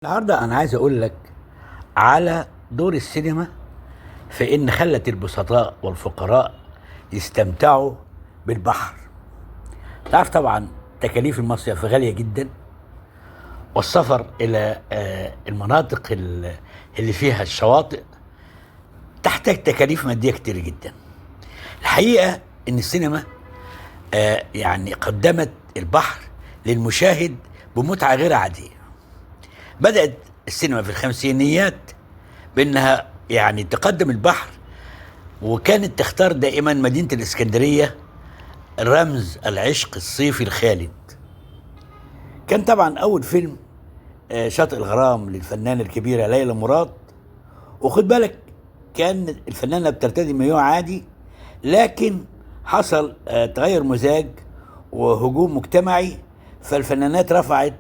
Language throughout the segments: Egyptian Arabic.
النهارده انا عايز اقول لك على دور السينما في ان خلت البسطاء والفقراء يستمتعوا بالبحر. تعرف طبعا تكاليف المصيف غالية جدا، والسفر الى المناطق اللي فيها الشواطئ تحتاج تكاليف مادية كتير جدا. الحقيقة ان السينما يعني قدمت البحر للمشاهد بمتعة غير عادية. بدأت السينما في الخمسينيات بأنها يعني تقدم البحر، وكانت تختار دائما مدينة الإسكندرية رمز العشق الصيفي الخالد. كان طبعا أول فيلم شاطئ الغرام للفنانة الكبيرة ليلى مراد. وخد بالك كان الفنانة بترتدي مايو عادي، لكن حصل تغير مزاج وهجوم مجتمعي، فالفنانات رفعت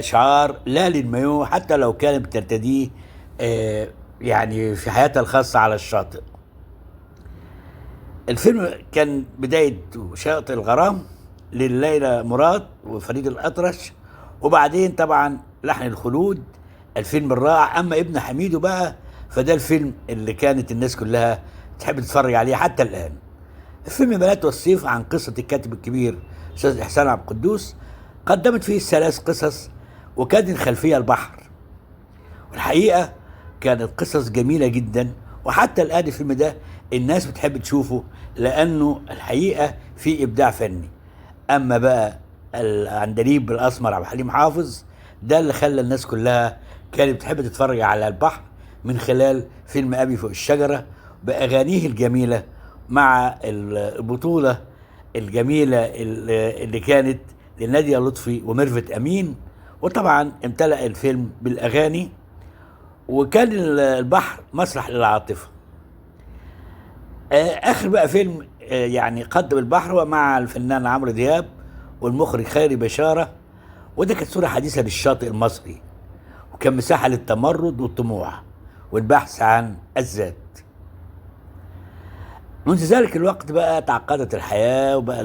شعار لا للمايو حتى لو كانت بترتديه يعني في حياتها الخاصة على الشاطئ. الفيلم كان بداية شاطئ الغرام لليلى مراد وفريد الأطرش، وبعدين طبعا لحن الخلود الفيلم الرائع. أما ابن حميدو بقى فده الفيلم اللي كانت الناس كلها تحب تتفرج عليه حتى الآن. الفيلم بنات والصيف عن قصة الكاتب الكبير أستاذ إحسان عبد القدوس، قدمت فيه 3 قصص وكانت الخلفية البحر. والحقيقة كانت قصص جميلة جدا، وحتى الآن الفيلم ده الناس بتحب تشوفه لأنه الحقيقة فيه إبداع فني. أما بقى العندليب الأسمر عبد الحليم حافظ ده اللي خلى الناس كلها كانت بتحب تتفرج على البحر من خلال فيلم أبي فوق الشجرة بأغانيه الجميلة مع البطولة الجميلة اللي كانت لنادية لطفي وميرفت أمين. وطبعا امتلأ الفيلم بالأغاني، وكان البحر مسرح للعاطفة. آخر بقى فيلم يعني قدم البحر ومع الفنان عمرو دياب والمخرج خيري بشارة، وده كانت صورة حديثة للشاطئ المصري، وكان مساحة للتمرد والطموح والبحث عن الذات. منذ ذلك الوقت بقى تعقدت الحياة، وبقى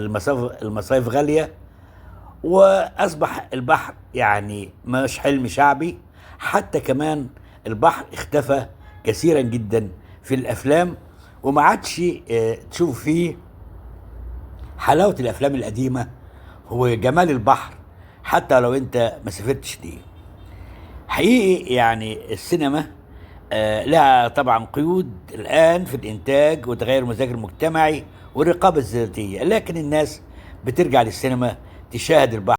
المصايف غالية، وأصبح البحر يعني مش حلم شعبي. حتى كمان البحر اختفى كثيرا جدا في الأفلام، وما عادش تشوف فيه حلاوة الأفلام القديمة هو جمال البحر حتى لو انت ما سافرتش ليه. حقيقي يعني السينما لها طبعا قيود الآن في الإنتاج وتغير المزاج المجتمعي والرقابة الذاتية، لكن الناس بترجع للسينما تشاهد البحر.